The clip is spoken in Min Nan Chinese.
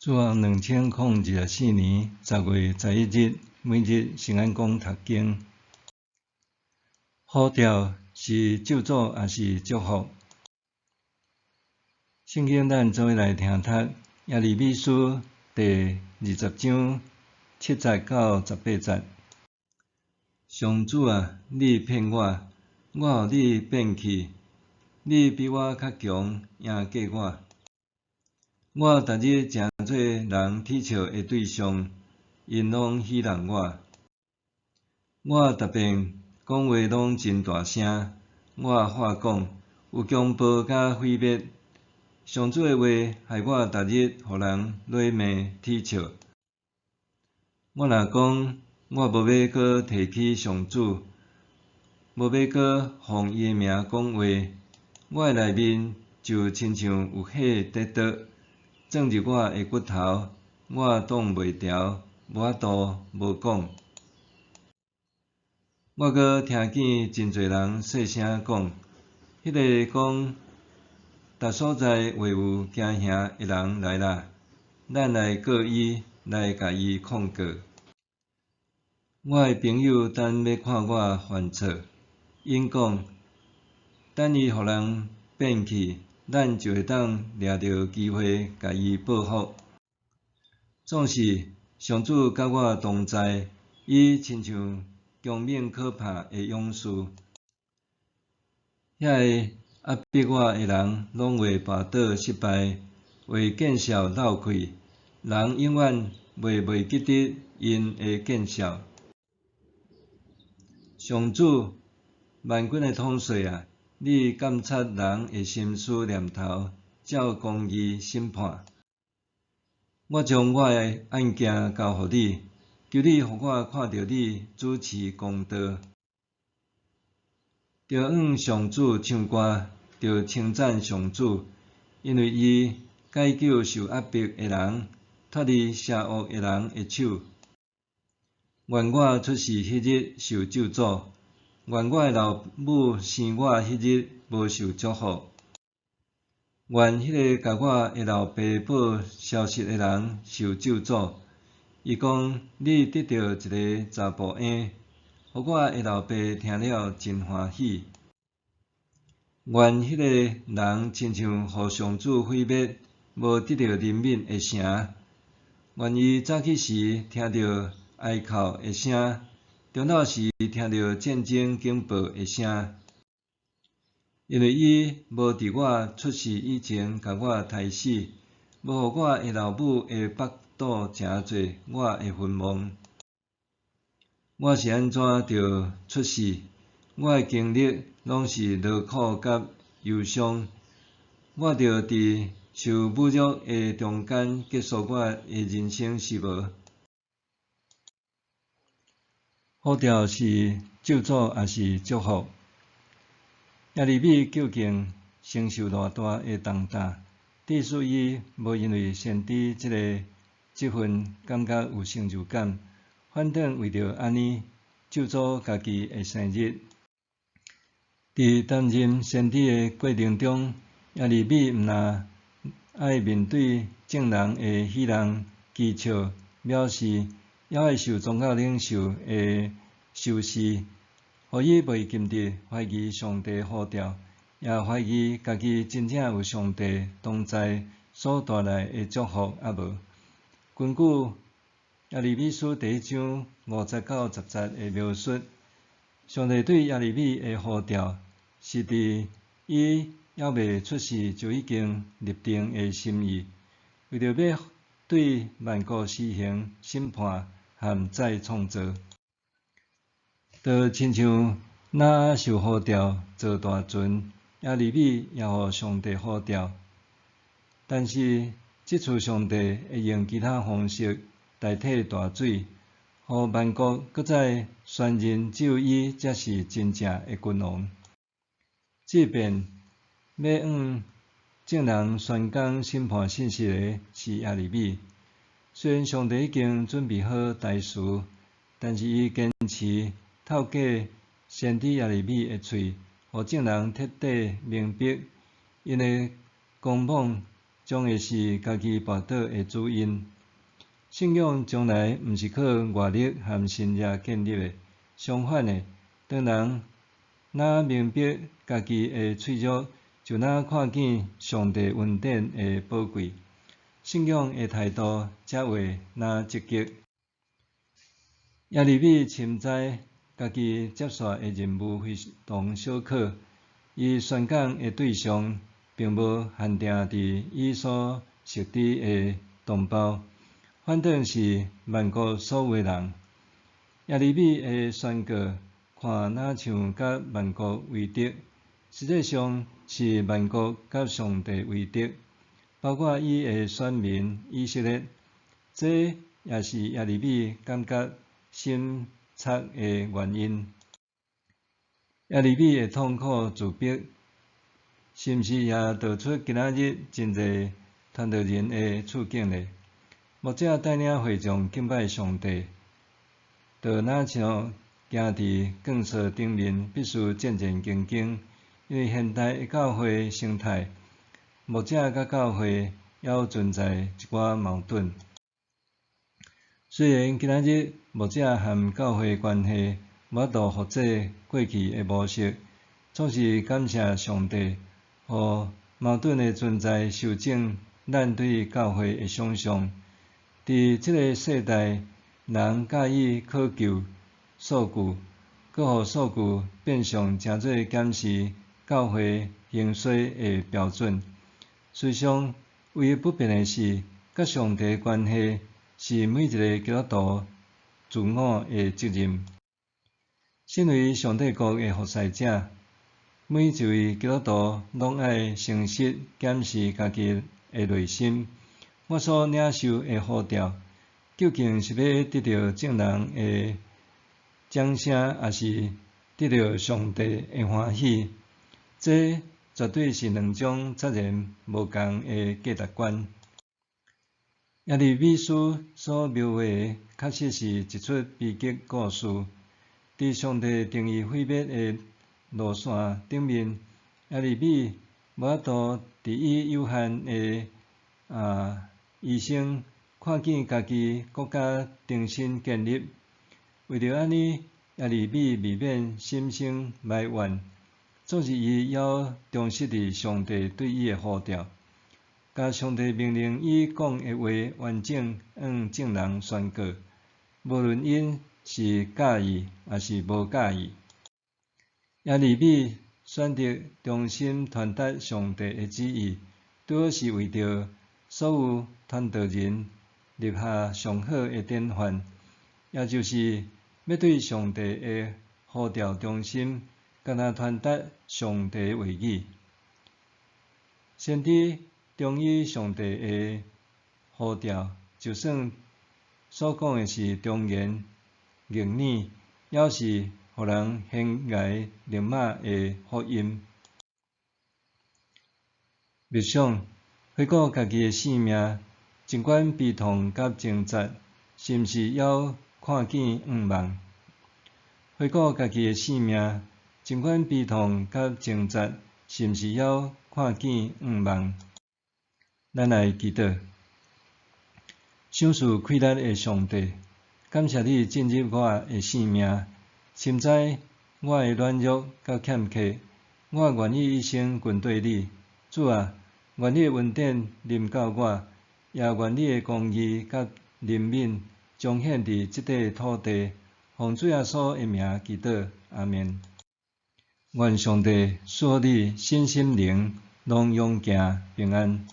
主後2024年10月11日，每日聖安講讀經。呼召是咒詛抑是祝福？聖經咱做伙來聽讀耶利米書第20章7節到18節。上主啊，你騙我，我予你變去，你比我較強，贏過我。我逐日成做人恥笑的對象，𪜶攏戲弄我。我逐遍講話攏真大聲，我發講有強暴佮毀滅。上主的話害我逐日予人詈罵恥笑。我若講我無欲閣提起上主，無欲閣奉伊的名講話，我的內面就親像有火佇燒，鑽入我的骨頭，我擋袂牢，無法度無講。我閣聽見真濟人細聲講，彼个講，逐所在話有驚嚇的人來啦，咱來告伊，來共伊控告。我的朋友等欲看我犯錯，𪜶講，等伊予人變去，咱就會當掠著機會共伊報復。總是上主佮我同在，伊親像強猛可怕的勇士。遐个壓迫我的人攏會跋倒失敗，會見笑漏氣，人永遠袂袂記得𪜶的見笑。上主，萬軍的統帥啊，你監察人的心思念頭，照公義審判。我將我的案件交予你，求你予我看著你主持公道。著向上主唱歌，著稱讚上主，因為伊解救受壓迫的人，脫離邪惡的人的手。願我出世彼日受咒詛，願我的老母生我彼日無受祝福。願彼个共我的老爸報消息的人受咒詛。伊講，你得著一个查埔嬰，予我的老爸聽了真歡喜。願彼个人親像予上主毀滅、無得著憐憫的城。願伊早起時聽著哀哭的聲，中晝時聽著戰爭警報的聲。因為伊無佇我出世以前共我刣死，無予我的老母的腹肚成做我的墳墓。我是按怎著出世？我的經歷攏是勞苦佮憂傷。我著佇受侮辱的中間結束我的人生，是無？呼召是咒詛抑是祝福？耶利米究竟承受偌大的重擔，致使伊無因為先知這个職分感覺有成就感，反轉為著按呢咒詛家己的生日。佇擔任先知的過程中，耶利米毋但愛面對眾人的戲弄、譏笑、藐視，猶愛受宗教領袖的仇視，予伊袂禁得懷疑上帝呼召，也懷疑家己真正有上帝同在所帶來的祝福抑無。根據耶利米書第1章5節到10節的描述，上帝對耶利米的呼召，是佇伊猶未出世就已經立定的心意，為著欲對萬國施行審判和再創造。就親像挪亞受呼召造大船，耶利米也予上帝呼召，但是這次上帝會用其他方式代替大水，予萬國閣再宣認只有伊才是真正的君王。這遍欲向眾人宣講審判信息的是耶利米。雖然上帝已經準備好台詞，但是伊堅持透過先知耶利米的喙，予眾人徹底明白，𪜶的狂妄將將會是家己跋倒的主因。信仰從來毋是靠外力和神蹟建立的，相反的，當人若明白家己的脆弱，就若看見上帝恩典的寶貴，信仰的態度才會若積極。耶利米深知家己接續的任務非同小可，伊宣講的對象並無限定佇伊所熟知的同胞，反轉是萬國所有的人。耶利米的宣告看若像佮萬國為敵，實際上是萬國佮上帝為敵，包括伊的選民以色列。這也是耶利米感覺心惻的原因。耶利米的痛苦自白，是毋是也道出今仔日真濟傳道人的處境呢？牧者帶領會眾敬拜上帝，就若像行佇鋼索頂面，必須戰戰兢兢。因為現代的教會生態，牧者佮教會猶存在一寡矛盾。雖然今仔日牧者和教會關係無法度複製過去的模式，總是感謝上帝，予矛盾的存在修正咱對教會的想像。佇這个世代，人佮意考究數據，閣予數據變相成做檢視教會興衰的標準。事實上，唯一不變的是，佮上帝關係是每一个基督徒自我的責任。身為上帝國的服侍者，每一位基督徒攏愛誠實檢視家己的內心。我所領受的呼召，究竟是欲得著眾人的掌聲，抑是得著上帝的歡喜？這絕對是兩種截然無仝的價值觀。耶利米書所描繪的，確實是一齣悲劇故事。佇上帝定意毀滅的路線頂面，耶利米無法度佇伊有限的餘生看見家己國家重新建立。為著按呢，耶利米未免心生埋怨，總是伊猶忠實佇上帝對伊的呼召，共上帝命令伊講的話完整向眾人宣告，無論𪜶是佮意抑是無佮意。耶利米選擇忠心傳達上帝的旨意，拄好是為著所有傳道人立下上好的典範，也就是欲對上帝的呼召忠心，敢若傳達上帝的話語。先知忠於上帝的呼召，就算所講的是忠言逆耳，猶是予人懸崖勒馬的福音。默想，回顧家己的生命，儘管悲痛佮掙扎，是毋是猶看見向望？回顧家己的生命，儘管悲痛佮掙扎，是毋是猶看見向望？咱來祈禱。賞賜氣力的上帝，感謝你進入我的生命，深知我的軟弱佮欠缺，我願意一生跟綴你。主啊，願你的恩典臨到我，也願你的公義佮憐憫彰顯佇這塊土地。奉主耶穌的名祈禱，阿們。願上帝賜予你身心靈攏勇健平安。